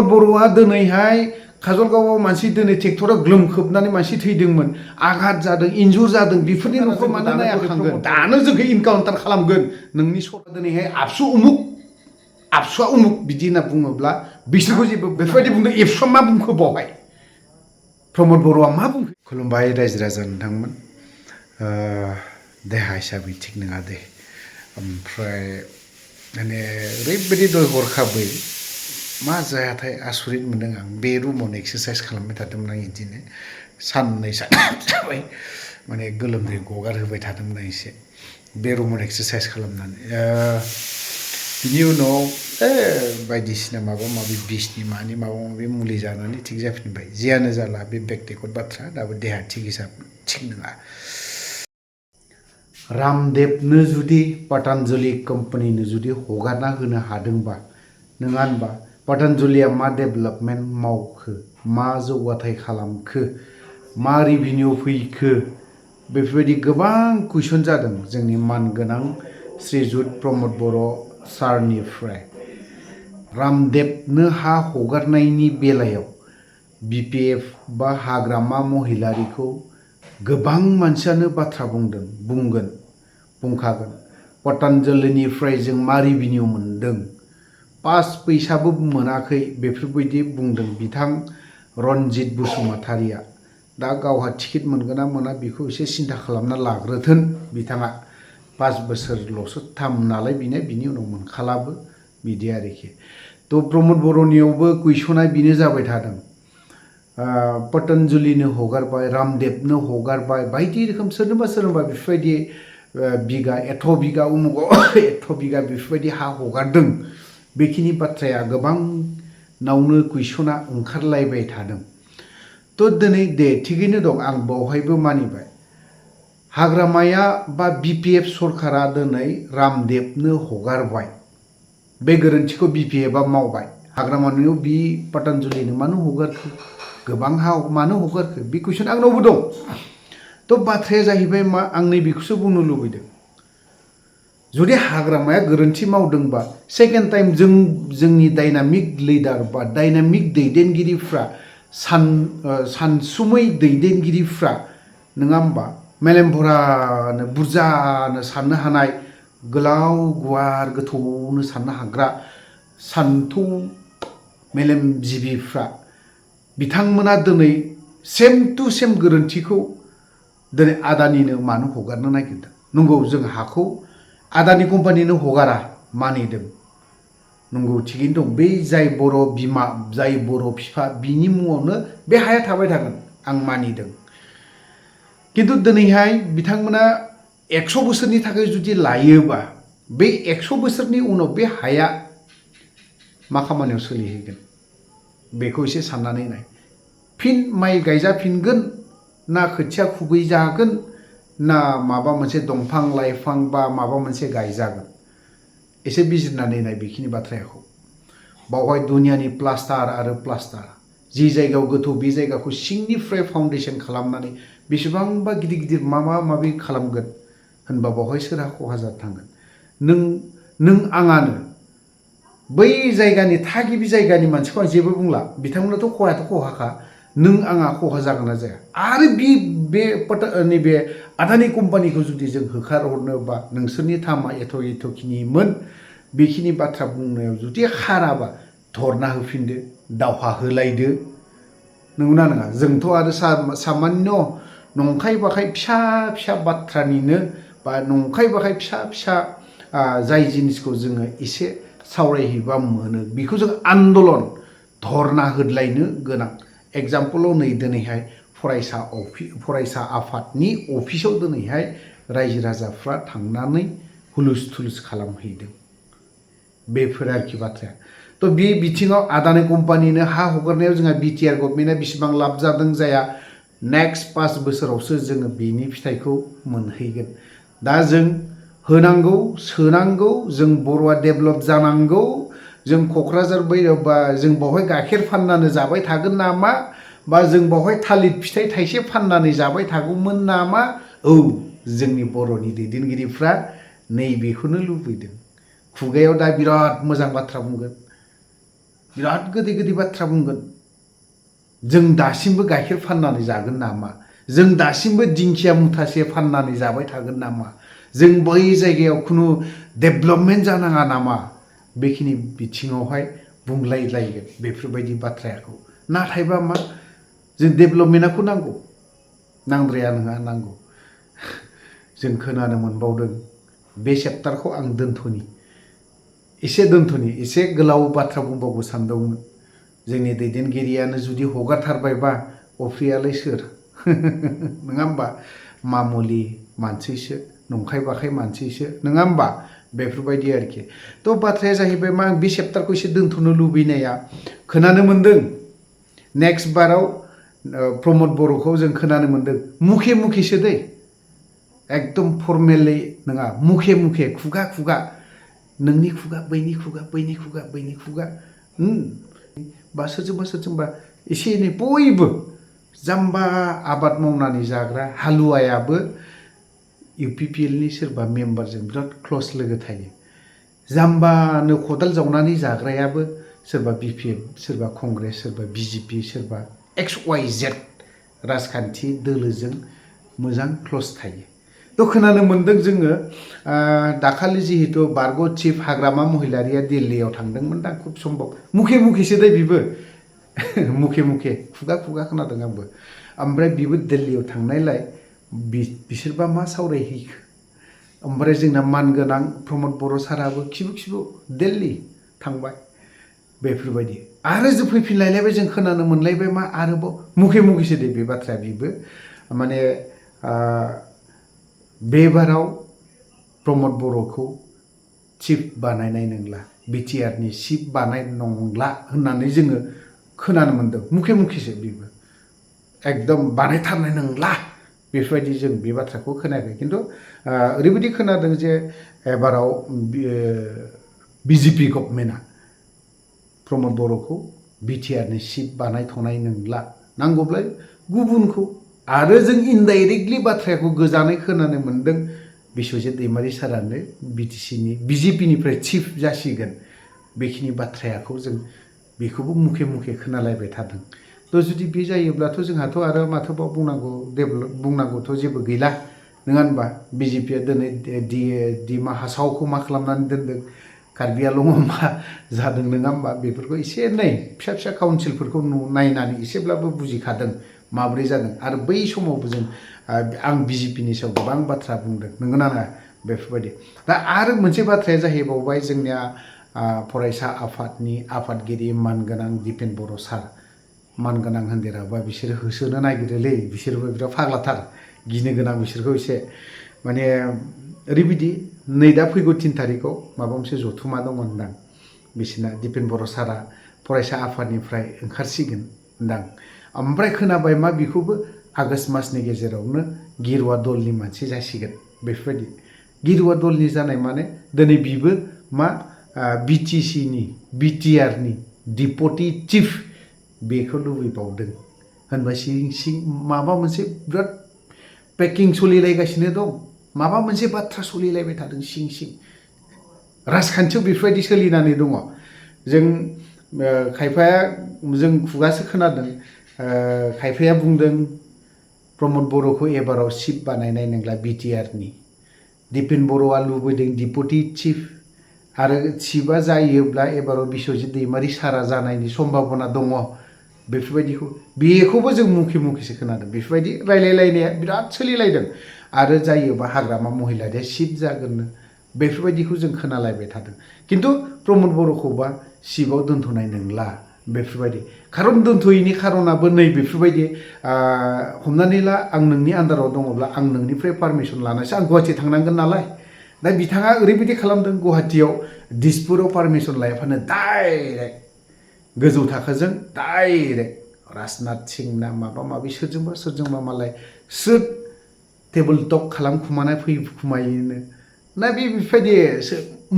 बर'आ दिनैहाय काजलगावआव मानसि दिनै ट्रेक्टरा ग्लोम खोबनानै मानसि थैदोंमोन आघात जादों इन्जुर जादों बेफोरनि न'खौ मानो नायाखांगोन दानो जोंखौ इनकाउन्टार खालामगोन नोंनि सरकार दिनैहाय आबसुआ उमुक बिदि होनना बुङोब्ला बिसोरखौ जेबो बेफोरबायदि बुंदों एबसुआ मा बुंखो बावहाय प्रमद बर'आ मा बुंखो खुलुमबाय रायजो राजा नोंथांमोन देहा हिसाबै थिग नङा दे ओमफ्राय माने ओरैबायदि दय हरखाबै मा जायाथाय आसरित मोनदों आं बे रुमावनो एक्सारसाइज खालामबाय थादोंमोन आं बिदिनो साननै जाबाय माने गोलोमदै गगारहोबाय थादोंमोन आं एसे बे रुमाव एक्सारसाइज खालामनानै बिनि उनाव बायदिसिना माबा माबि बिसनि मानि माबा माबि मुलि जानानै थिग जाफिनबाय जियानो जाला बे बेक्तिगत बाथ्रा दाबो देहा थिग नङा रामदेवनो जुदि पतन्जलि कम्पानिनो जुदि हगारना होनो हादोंबा नङा होनबा पतन्जलिया मा डेभेलपमेन्ट मावखो मा जौगाथाय खालामखो मा रेभिनिउ फैखो बेफोरबायदि गोबां कुइसन जादों जोंनि मानगोनां श्रीजुत प्रमद बर' सारनिफ्राय रामदेवनो हा हगारनायनि बेलायाव बिपिएफ बा हाग्रामा महिलारिखौ गोबां मानसियानो बाथ्रा बुंखागोन पतन्जलिनिफ्राय जों मा रेभिनिउ मोन्दों 5 पैसाबो मोनाखै बेफोरबायदि बुंदों बिथां रनजित बसुमतारिया दा गावहा टिकेट मोनगोन ना मोना बेखौ एसे सिन्था खालामना लाग्रोथोन बिथाङा 5 बोसोरल'सो थाम नालाय बिनि उनाव मोनखालाबो बिदि आरोखि थ' प्रमद बर'नियावबो कुइसना बेनो जाबाय थादों पतन्जलिनो हगारबाय रामदेवनो हगारबाय बायदि रोखोम सोरनोबा बेफोरबायदि बिगा एथ' बिगा उमुगाव एथ' बिगा बेफोरबायदि हा हगारदों बेखिनि बाथ्राया गोबांनावनो कुइसना ओंखारलायबाय थादों थ' दिनै दे थिगैनो दं आं बावहायबो मानिबाय हाग्रामाया बा बिपिएफ सरकारा दिनै रामदेवनो हगारबाय बे गोरोन्थिखौ बिपिएफआ मावबाय हाग्रामायाव बि पतन्जलिनो मानो हगारखो गोबां हा मानो हगारखो बे कुइसन आंनावबो दं थ' बाथ्राया जाहैबाय मा आं नैबेखौसो बुंनो लुबैदों जुदि हाग्रामाया गोरोन्थि मावदोंबा सेकेन्ड टाइम जोंनि डायनामिक लिडार बा डायनामिक दैदेनगिरिफ्रा सानसुमै दैदेनगिरिफ्रा नङा होमबा मेलेम भरानो बुरजानो साननो हानाय गोलाव गुवार गोथौनो साननो हाग्रा सान्थौ मेलेमजिबिफ्रा बिथांमोना दिनै सेम टु सेम गोरोन्थिखौ दिनै आदानिनो मानो हगारनो नागिरदों नंगौ जों हाखौ आदानि कम्पानिनो हगारा मानिदों नंगौ थिगैनो दं बै जाय बर' बिमा जाय बर' बिफा बिनि मुङावनो बे हाया थाबाय थागोन आं मानिदों खिन्थु दिनैहाय बिथांमोना 100 बोसोरनि थाखाय जुदि लायोबा बे 100 बोसोरनि उनाव बे हाया मा खामानियाव सोलिहैगोन बेखौ एसे साननानै नाय फिन माइ गायजाफिनगोन ना खोथिया खुबैजागोन ना माबा मोनसे दंफां लाइफां बा माबा मोनसे गायजागोन एसे बिजिरनानै नाय बेखिनि बाथ्राखौ बावहाय दुनियानि प्लास्टार आरो प्लास्टार जि जायगायाव गोथौ बे जायगाखौ सिंनिफ्राय फाउन्डेसन खालामनानै बेसेबांबा गिदिर माबि खालामगोन होनबा बावहाय सोरहा खहा जाथांगोन नों आङानो बै जायगानि थागिबि जायगानि मानसिखौ आं जेबो बुंला बिथांमोनाथ' खहाखा नों आंहा खहा जागोन ना जाया आरो नैबे आदानि कम्पानिखौ जुदि जों होखारहरनोबा नोंसोरनि थामा एथ'खिनिमोन बेखिनि बाथ्रा बुंनायाव जुदि खाराबा धरना होफिनदो दावहा होलायदो नंगौना नङा जोंथ' आरो सामान्य नंखाय बाखाय फिसा बाथ्रानिनो बा नंखाय बाखाय फिसा जाय जिनिसखौ जोङो एसे सावरायहैबा मोनो बेखौ जों आन्दलन धरना होदलायनो गोनां एग्जाम्पलाव नै दिनैहाय फरायसा आफादनि अफिसाव दिनैहाय रायजो राजाफ्रा थांनानै हुलुस थुलुस खालामहैदों बेफोर आरोखि बाथ्राया थ' बे बिथिङाव आदानि कम्पानिनो हा हगारनायाव जोंहा बिटिआर गभर्नमेन्टआ बेसेबां लाब जादों जाया नेक्स्ट 5 बोसोरावसो जोङो बेनि फिथाइखौ मोनहैगोन दा जों होनांगौ सोनांगौ जों बर'आ डेभेलप जानांगौ जों क'क्राझार बा जों बावहाय गाइखेर फाननानै जाबाय थागोन नामा बा जों बावहाय थालिर फिथाइ थाइसे फाननानै जाबाय थागौमोन नामा औ जोंनि बर'नि दैदेनगिरिफ्रा नैबेखौनो लुबैदों खुगायाव दा बिराद मोजां बाथ्रा बुंगोन बिराद गोदै गोदै बाथ्रा बुंगोन। जों दासिमबो गाइखेर फाननानै जागोन नामा? जों दासिमबो दिंखिया मुथासे फाननानै जाबाय थागोन नामा? जों बै जायगायाव खुनु डेभेलपमेन्ट जानाङा नामा? बेखिनि बिथिङावहाय बुंलायलायगोन बेफोरबायदि बाथ्राखौ। नाथायबा मा जों डेभेलपमेन्टखौ नांगौ, नांद्राया नङा, नांगौ। जों खोनानो मोनबावदों, बे चेप्टारखौ आं दोनथ'नि, एसे गोलाव बाथ्रा बुंबावनो सानदोंमोन। जोंनि दैदेनगिरियानो जुदि हगारथारबायबा अफ्रियालाय सोर? नङा होमबा? मामुलि मानसिसो, नंखाय बाखाय मानसिसो, नङा होमबा? बेफोरबायदि आरोखि। थ' बाथ्राया जाहैबाय मा, बे चेप्टारखौ एसे दोनथ'नो लुबैनाया, खोनानो मोन्दों नेक्स्ट बाराव प्रमद बर'खौ जों खोनानो मोन्दों मुखे मुखेसो दै, एकदम फर्मेलै नङा, मुखे मुखे, खुगा खुगा, नोंनि खुगा बैनि खुगा, बैनि खुगा बैनि खुगा, बा सोरजोंबा एसे एनै बयबो जाम्बा आबाद मावनानै जाग्रा हालुवायाबो UPPLनि सोरबा मेम्बारजों बिराद क्लस लोगो थायो। जाम्बानो खदाल जावनानै जाग्रायाबो सोरबा BPM, सोरबा कंग्रेस, सोरबा BJP, सोरबा XYZ राजखान्थि दोलोजों मोजां क्लस थायो। थ' खोनानो मोन्दों जोङो दाखालि जिहेतु बारग' चिफ हाग्रामा महिलारिया दिल्लीयाव थांदोंमोन दा, खुब सम्भब मुखे मुखेसो दै बिबो मुखे मुखे, खुगा खुगा खोनादों आंबो। ओमफ्राय बिबो दिल्लीयाव थांनायलाय बिसोरबा मा सावरायहैखो? ओमफ्राय जोंना मानगोनां प्रमद बर' साराबो खिबु दिल्ली थांबाय। बेफोरबायदि आरो जों फैफिनलायलायबाय, जों खोनानो मोनलायबाय मा, आरोबाव मुखे मुखेसो दे बे बाथ्राया। बिबो माने बेबाराव प्रमद बर'खौ चिफ बानायनाय नंला, BTRनि चिफ बानाय नंला होननानै जोङो खोनानो मोन्दों। मुखे मुखेसो बिबो, एकदम बानायथारनाय नंला, बेफोरबायदि जों बे बाथ्राखौ खोनायाखै। खिन्थु ओरैबायदि खोनादों जे एबाराव BJP गभर्नमेन्टआ प्रमद बर'खौ BTRनि चिफ बानायथ'नाय नंला, नांगौब्ला गुबुनखौ। आरो जों इनडाइरेक्टलि बाथ्राखौ गोजानै खोनानो मोन्दों, बिश्वजित दैमारि सारानो BTCनि BJPनिफ्राय चिफ जासिगोन। बेखिनि बाथ्राखौ जों बेखौबो मुखे मुखे खोनालायबाय थादों। थ' जुदि बे जायोब्लाथ' जोंहाथ' आरो माथोबाव बुंनांगौ, बुंनांगौथ' जेबो गैला, नङा होनबा? BJPया दिनै डिमा हासावखौ मा खालामनानै दोनदों, कार्बि आंलंआव मा जादों, नङा होमबा? बेफोरखौ एसे एनै फिसा फिसा काउन्सिलफोरखौ नायनानै एसेब्लाबो बुजिखादों माब्रै जादों। आरो बै समावबो जों आं BJPनि सायाव गोबां बाथ्रा बुंदों, नंगौना नङा? बेफोरबायदि। दा आरो मोनसे बाथ्राया जाहैबावबाय, जोंनिया फरायसा आफादनि आफादगिरि मानगोनां दिपेन बर' सार, मानगोनां होनदेराबा बिसोरो होसोनो नागिरोलै, बिसोरबो बिराद फाग्लाथार, गिनो गोनां बिसोरखौ एसे। माने ओरैबायदि, नै दा फैगौ 3 तारिखआव माबा मोनसे जथुमा दङ होनदां बिसोरना, दिपेन बर' सारा फरायसा आफादनिफ्राय ओंखारसिगोन होनदां। ओमफ्राय खोनाबाय मा, बिखौबो आगष्ट मासनि गेजेरावनो गेरुवा दलनि मानसि जासिगोन। बेफोरबायदि गेरुवा दलनि जानाय माने दिनै बिबो मा BTCनि BTRनि डिपुटि चिफ बेखौ लुबैबावदों होनबा सिं माबा मोनसे बिराद पेकिं सोलिलायगासिनो दं, माबा मोनसे बाथ्रा सोलिलायबाय थादों सिं सिं। राजखान्थियाव बेफोरबायदि सोलिनानै दङ। जों खायफाया, जों खुगासो खोनादों, खायफाया बुंदों प्रमद बर'खौ एबाराव चिफ बानायनाय नंला BTRनि, दिपेन बर'आ लुबैदों डिपुटि चिफ, आरो चिफआ जायोब्ला एबाराव बिश्वजित दैमारि सारा जानायनि सम्भाबना दङ। बेखौबो जों मुखे मुखेसो खोनादों। बेफोरबायदि रायलायलायनाया बिराद सोलिलायदों। आरो जायोबा हाग्रामा महिलारिया चिफ जागोननो, बेफोरबायदिखौ जों खोनालायबाय थादों। खिन्थु प्रमद बर'खौबा चिफआव दोनथ'नाय नंला, बेफोरबायदि। खारन दोनथ'यैनि खारनाबो नै बेफोरबायदि, हमनानै ला आं नोंनि आन्दाराव दङब्ला आं नोंनिफ्राय पारमिसन लानासो आं गुवाहाटि थांनांगोन नालाय। दा बिथाङा ओरैबायदि खालामदों, गुवाहाटियाव दिसपुराव पारमिसन लायाफानो डाइरेक्ट गोजौ थाखोजों डाइरेक्ट राजनाथ सिं ना माबा माबि सोरजोंबा मालाय स्रोद टेबोल टक खालामखुमाना फैखुमायोनो ना, बेफोरबायदि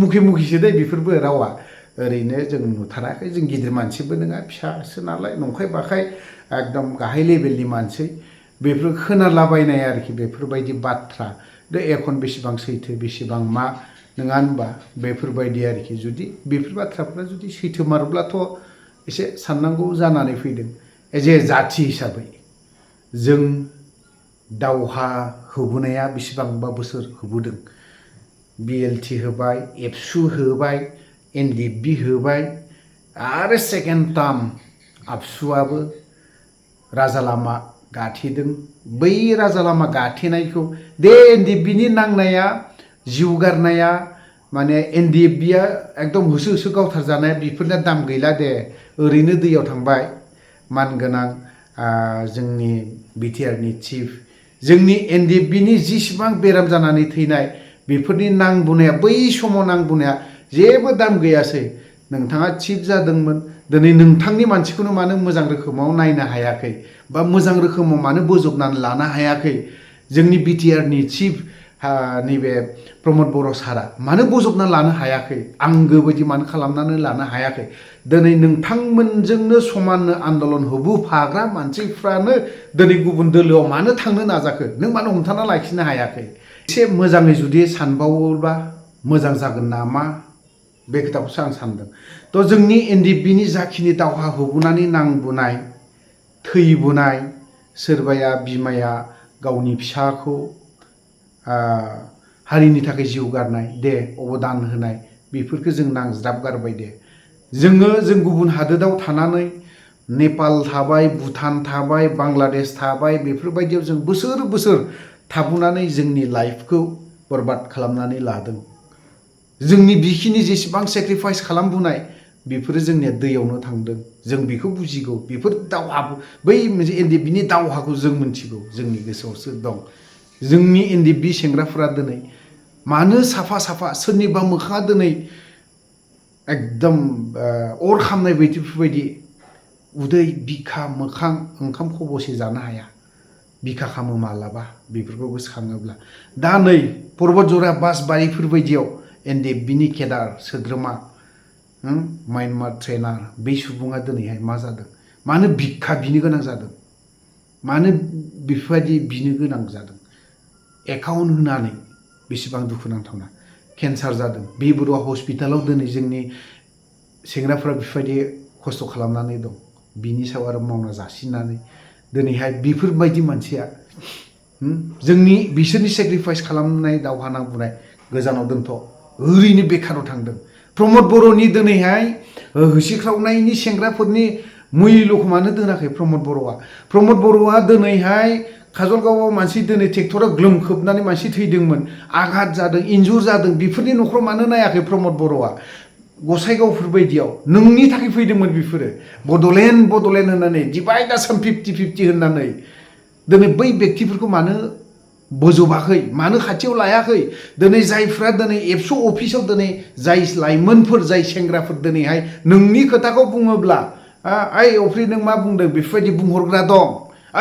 मुखे मुखेसो दै बेफोरबो रावा। ओरैनो जों नुथाराखै, जों गिदिर मानसिबो नङा, फिसासो नालाय, नंखाय बाखाय एकदम गाहाय लेभेलनि मानसि। बेफोर खोनालाबायनाय आरोखि, बेफोरबायदि बाथ्रा। दा एखन बेसेबां सैथो बेसेबां मा, नङा होनबा? बेफोरबायदि आरोखि। जुदि बेफोर बाथ्राफ्रा जुदि सैथोमारब्लाथ' एसे साननांगौ जानानै फैदों एज ए जाथि हिसाबै जों दावहा होबोनाया बेसेबांबा बोसोर होबोदों BLT होबाय एबसु होबाय NDB होबाय आरो सेकेन्ड टार्म आबसुआबो राजा लामा गाथेदों बै राजा लामा गाथेनायखौ दे NDBनि नांनाया जिउ गारनाया माने NDBआ एकदम होसो होसो गावथारजानाय बेफोरना दाम गैला दे ओरैनो दैयाव थांबाय मानगोनां जोंनि BTRनि चिफ जोंनि NDBनि जिसिबां बेराम जानानै थैनाय बेफोरनि नांबोनाया बै समाव नांबोनाया जेबो दाम गैयासै नोंथाङा चिफ जादोंमोन दिनै नोंथांनि मानसिखौनो मानो मोजां रोखोमाव नायनो हायाखै बा मोजां रोखोमाव मानो बोजबनानै लानो हायाखै जोंनि BTRनि चिफ नैबे प्रमद बर' सारा मानो बोजबना लानो हायाखै आंगो बायदि मानो खालामनानै लानो हायाखै दिनै नोंथांमोनजोंनो समान आन्दलन होबोफाग्रा मानसिफ्रानो दिनै गुबुन दोलोआव मानो थांनो नाजाखो नों मानो हमथाना लाखिनो हायाखै एसे मोजाङै जुदि सानबावोब्ला मोजां जागोन नामा बे खोथाखौसो आं सानदों थ' जोंनि NDBनि जाखिनि दावहा होबोनानै नांबोनाय थैबोनाय सोरबाया बिमाया गावनि फिसाखौ हारिनि थाखाय जिउ गारनाय दे अबदान होनाय बेफोरखौ जों नांज्राब गारबाय दे जों गुबुन हादोराव थानानै नेपाल थाबाय भुटान थाबाय बांलादेश थाबाय बेफोरबायदियाव जों बोसोर बोसोर थाबोनानै जोंनि लाइफखौ बरबाद खालामनानै लादों जोंनि बेखिनि जेसेबां सेक्रिफाइस खालामबोनाय बेफोरो जोंनिया दैयावनो थांदों जों बेखौ बुजिगौ बेफोर दावहा बै मोनसे NDBनि दावहाखौ जों मिथिगौ जोंनि गोसोआवसो दं जोंनि NDB सेंग्राफोरा दिनै मानो साफा साफा सोरनिबा मोखाङा दिनै एकदम अर खामनाय बायदि उदै बिखा मोखां ओंखाम खबसे जानो हाया बिखा खामो मालाबा बेफोरखौ गोसोखाङोब्ला दा नै पर्बतजरा बासबारिफोर बायदियाव NDBनि केडार सोद्रोमा म्यानमार ट्रेनार बे सुबुङा दिनैहाय मा जादों मानो भिक्षा बिनो गोनां जादों मानो बेफोरबायदि बिनो गोनां जादों एकाउन्ट होनानै बेसेबां दुखुनांथावना केन्सार जादों बे बरुवा हस्पिटालाव दिनै जोंनि सेंग्राफोरा बेफोरबायदि खस्थ' खालामनानै दं बिनि सायाव आरो मावना जासिनानै दिनैहाय बेफोरबायदि मानसिया जोंनि बिसोरनि सेक्रिफाइस खालामनाय दावहा नांबोनाय गोजानाव दोनथ' ओरैनो बेखाराव थांदों प्रमद बर'नि दिनैहाय होसिख्रावनायनि सेंग्राफोरनि मुल्यखौ मानो दोनाखै प्रमद बर'आ दिनैहाय काजलगावआव मानसि दिनै ट्रेक्टराव ग्लोमखोबनानै मानसि थैदोंमोन आघात जादों इन्जुर जादों बेफोरनि न'खराव मानो नायाखै प्रमद बर'आ गसाइगावफोर बायदियाव नोंनि थाखाय फैदोंमोन बेफोरो बड'लेण्ड होननानै डिभाइड आसाम 50-50 होननानै दिनै बै बेक्तिफोरखौ मानो बोजबाखै मानो खाथियाव लायाखै दिनै जायफ्रा दिनै एबसु अफिसाव दिनै जाय लाइमोनफोर जाय सेंग्राफोर दिनैहाय नोंनि खोथाखौ बुङोब्ला ओइ अफ्रि नों मा बुंदों बेफोरबायदि बुंहरग्रा दं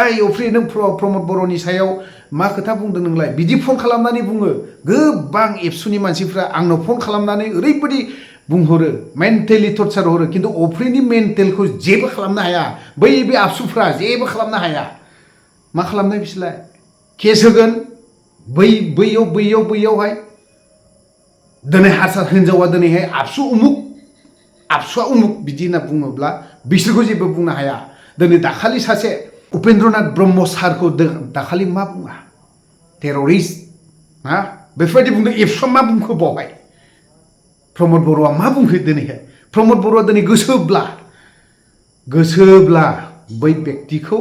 ओइ अफ्रि नों प्रमद बर'नि सायाव मा खोथा बुंदों नोंलाय बिदि फन खालामनानै बुङो गोबां एबसुनि मानसिफ्रा आंनो फन खालामनानै ओरैबायदि बुंहरो मेन्टेलि टर्चार हरो खिन्थु अफ्रिनि मेन्टेलखौ जेबो खालामनो हाया बे आबसुफ्रा जेबो खालामनो हाया मा खालामनाय बिसोरलाय केस होगोन बैयावहाय दिनै हारसा हिनजावा दिनैहाय आबसुआ उमुक बिदि होनना बुङोब्ला बिसोरखौ जेबो बुंनो हाया दिनै दाखालि सासे उपेन्द्रनाथ ब्रह्म सारखौ दाखालि मा बुङा टेररिस्ट बेफोरबायदि बुंदों एबसुआ मा बुंखो बावहाय प्रमद बर'आ मा बुंखो दिनैहाय प्रमद बर'आ दिनै गोसोब्ला बै बेक्तिखौ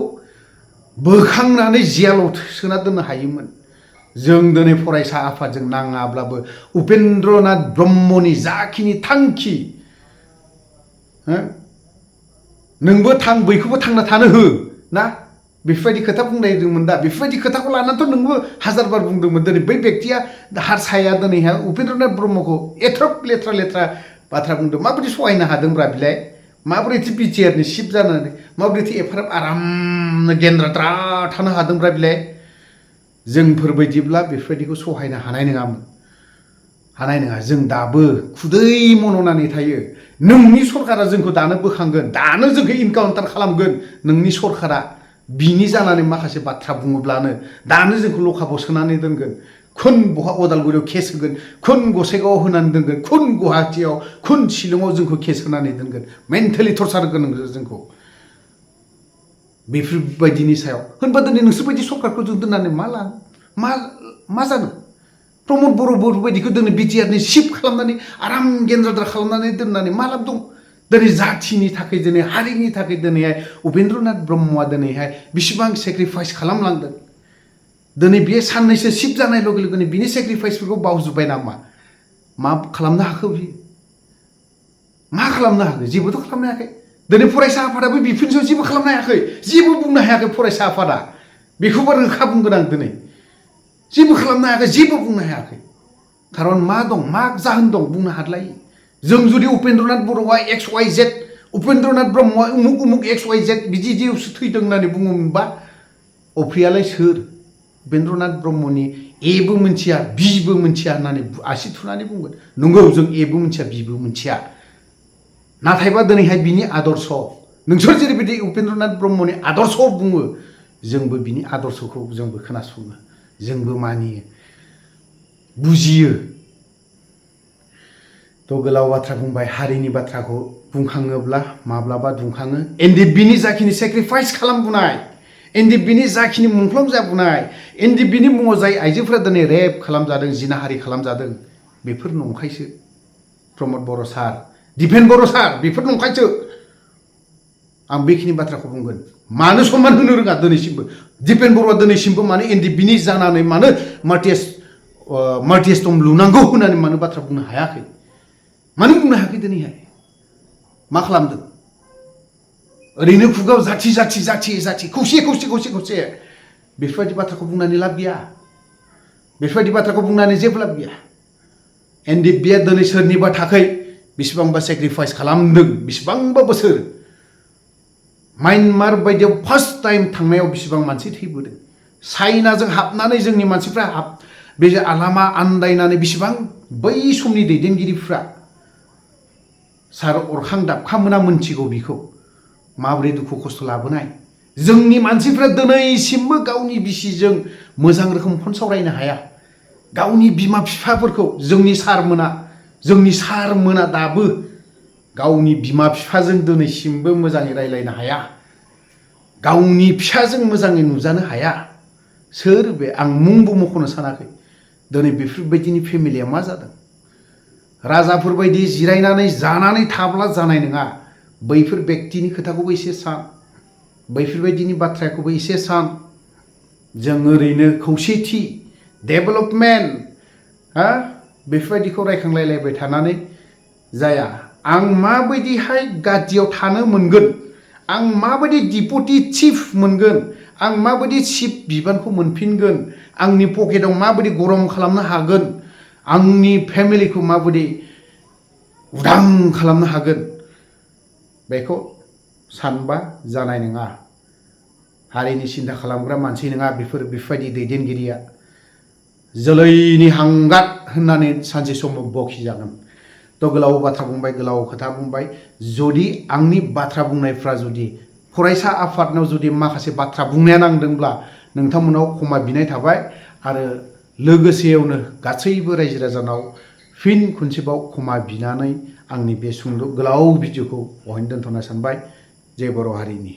बोखांनानै जेलाव सोना दोननो हायोमोन जों दिनै फरायसा आफादजों नाङाब्लाबो उपेन्द्रनाथ ब्रह्मनि जाखिनि थांखि नोंबो थां बैखौबो थांना थानो हो ना बेफोरबायदि खोथा बुंनायदोंमोन दा बेफोरबायदि खोथाखौ लानानैथ' नोंबो हाजारबार बुंदोंमोन दिनै बै बेक्तिया हारसाया दिनैहाय उपेन्द्रनाथ ब्रह्मखौ एथ्राब लेथ्रा बाथ्रा बुंदों माबायदि सहायनो हादोंब्रा बिलाय माबोरैथो BTRनि चिफ जानानै माबोरैथो एफाराब आरामनो गेन्द्राद्रा थानो हादोंब्रा बिलाय जोंफोरबायदिब्ला बेफोरबायदिखौ सहायनो हानाय नङा जों दाबो खुदै मन'नानै थायो नोंनि सरकारा जोंखौ दानो बोखांगोन दानो जोंखौ इनकाउन्टार खालामगोन नोंनि सरकारा बिनि जानानै माखासे बाथ्रा बुङोब्लानो दानो जोंखौ लकाबाव सोनानै दोनगोन खुन बहा अदालगुरियाव केस होगोन खुन गसाइगावआव होनानै दोनगोन खुन गुवाहाटियाव खुन शिलंआव जोंखौ केस होनानै दोनगोन मेन्टेलि टर्चार होगोन जोंखौ बेफोरबायदिनि सायाव होनबा दिनै नोंसोरबायदि सरकारखौ जों दोननानै मा जानो प्रमद बर' बायदिखौ दिनै बिटिआरनि चिफ खालामनानै आराम गेन्द्राद्रा खालामनानै दोननानै मा लाब दं दिनै जाथिनि थाखाय दिनै हारिनि थाखाय दिनैहाय उपेन्द्रनाथ ब्रह्मआ दिनैहाय बेसेबां सेक्रिफाइस खालामलांदों दिनै बे साननैसो चिफ जानाय लोगो लोगोनो बिनि सेक्रिफाइसफोरखौ बावजोब्बाय नामा मा खालामनो हाखो बियो मा खालामनो हाखो जेबोथ' खालामनो हायाखै दिनै फरायसा आफादाबो बेफोरनि सायाव जेबो खालामनो हायाखै जेबो बुंनो हायाखै फरायसा आफादा बेखौबो रोखा बुंगोन आं दिनै जेबो खालामनो हायाखै जेबो बुंनो हायाखै खारन मा दं मा जाहोन दं बुंनो हाद्लायो जों जुदि उपेन्द्रनाथ बर'आ XYZ उपेन्द्रनाथ ब्रह्मआ उमुक उमुक XYZ बिदि थैदों होननानै बुङोमोनबा अफ्रियालाय सोर उपेन्द्रनाथ ब्रह्मनि एबो मोनथिया बिबो मोनथिया होननानै आसि थुनानै बुंगोन नंगौ जों एबो मोनथिया बिबो मोनथिया नाथायबा दिनैहाय बिनि आदर्श नोंसोर जेरैबायदि उपेन्द्रनाथ ब्रह्मनि आदर्श बुङो जोंबो बिनि आदर्शखौ जोंबो खोनासङो जोंबो मानियो बुजियो थ' गोलाव बाथ्रा बुंबाय हारिनि बाथ्राखौ बुंखाङोब्ला माब्लाबा दुंखाङो एनडिएफबिनि जाखिनि सेक्रिफाइस खालामबोनाय एनडिएफबिनि जाखिनि मुंख्लं जाबोनाय एनडिएफबिनि मुङाव जाय आइजोफोरा दिनै रेप खालामजादों जिनाहारि खालामजादों बेफोर नंखायसो प्रमद बर' सार दिपेन बर' सार बेफोर नंखायसो आं बेखिनि बाथ्राखौ बुंगोन मानो सनमान होनो रोङा दिनैसिमबो दिपेन बर'आ दिनैसिमबो मानो एनडिएफबिनि जानानै मानो माल्टिएस टम लुनांगौ होननानै मानो बाथ्रा बुंनो हायाखै मानो बुंनो हायाखै दिनैहाय मा खालामदों ओरैनो खुगायाव जाथि खौसे बेफोरबायदि बाथ्राखौ बुंनानै लाब गैया बेफोरबायदि बाथ्राखौ बुंनानै जेबो लाब गैया एनडिएफबिया दिनै सोरनिबा थाखाय बेसेबांबा सेक्रिफाइस खालामदों बेसेबांबा बोसोर म्यानमार बायदियाव फार्स्ट टाइम थांनायाव बेसेबां मानसि थैबोदों चाइनाजों हाबनानै जोंनि मानसिफ्रा बे लामा आन्दायनानै बेसेबां बै समनि दैदेनगिरिफ्रा सार अरखां दाबखामोना मोनथिगौ बिखौ माबोरै दुखु खस्थ' लाबोनाय जोंनि मानसिफ्रा दिनैसिमबो गावनि बिसिजों मोजां रोखोम फन सावरायनो हाया गावनि बिमा बिफाफोरखौ जोंनि सारमोना दाबो गावनि बिमा बिफाजों दिनैसिमबो मोजाङै रायलायनो हाया गावनि फिसाजों मोजाङै नुजानो हाया सोर बे आं मुंबो मख'नो सानाखै दिनै बेफोरबायदिनि फेमिलिया मा जादों राजाफोरबायदि जिरायनानै जानानै थाब्ला जानाय नङा बैफोर बेक्तिनि खोथाखौबो एसे सान बैफोरबायदिनि बाथ्राखौबो एसे सान जों ओरैनो खौसेथि डेभेलपमेन्ट बेफोरबायदिखौ रायखांलायलायबाय थानानै जाया आं माबायदिहाय गादियाव थानो मोनगोन आं माबायदि डिपुटि चिफ मोनगोन आं माबायदि चिफ बिबानखौ मोनफिनगोन आंनि पकेटाव माबायदि गरम खालामनो हागोन आंनि फेमिलिखौ माबायदि उदां खालामनो हागोन बेखौ सानबा जानाय नङा हारिनि सिन्था खालामग्रा मानसि नङा बेफोरबायदि दैदेनगिरिया जोलैनि हांगार होननानै सानसे समाव बखिजागोन थ' गोलाव बाथ्रा बुंबाय गोलाव खोथा बुंबाय जुदि आंनि बाथ्रा बुंनायफ्रा जुदि फरायसा आफादनाव जुदि माखासे बाथ्रा बुंनाया नांदोंब्ला नोंथांमोनाव क्षमा बिनाय थाबाय आरो लोगोसेयावनो गासैबो रायजो राजानाव फिन खनसेबाव क्षमा बिनानै आंनि बे सुंद' गोलाव भिडिअखौ बहायनो दोनथ'नो सानबाय जय बर' हारिनि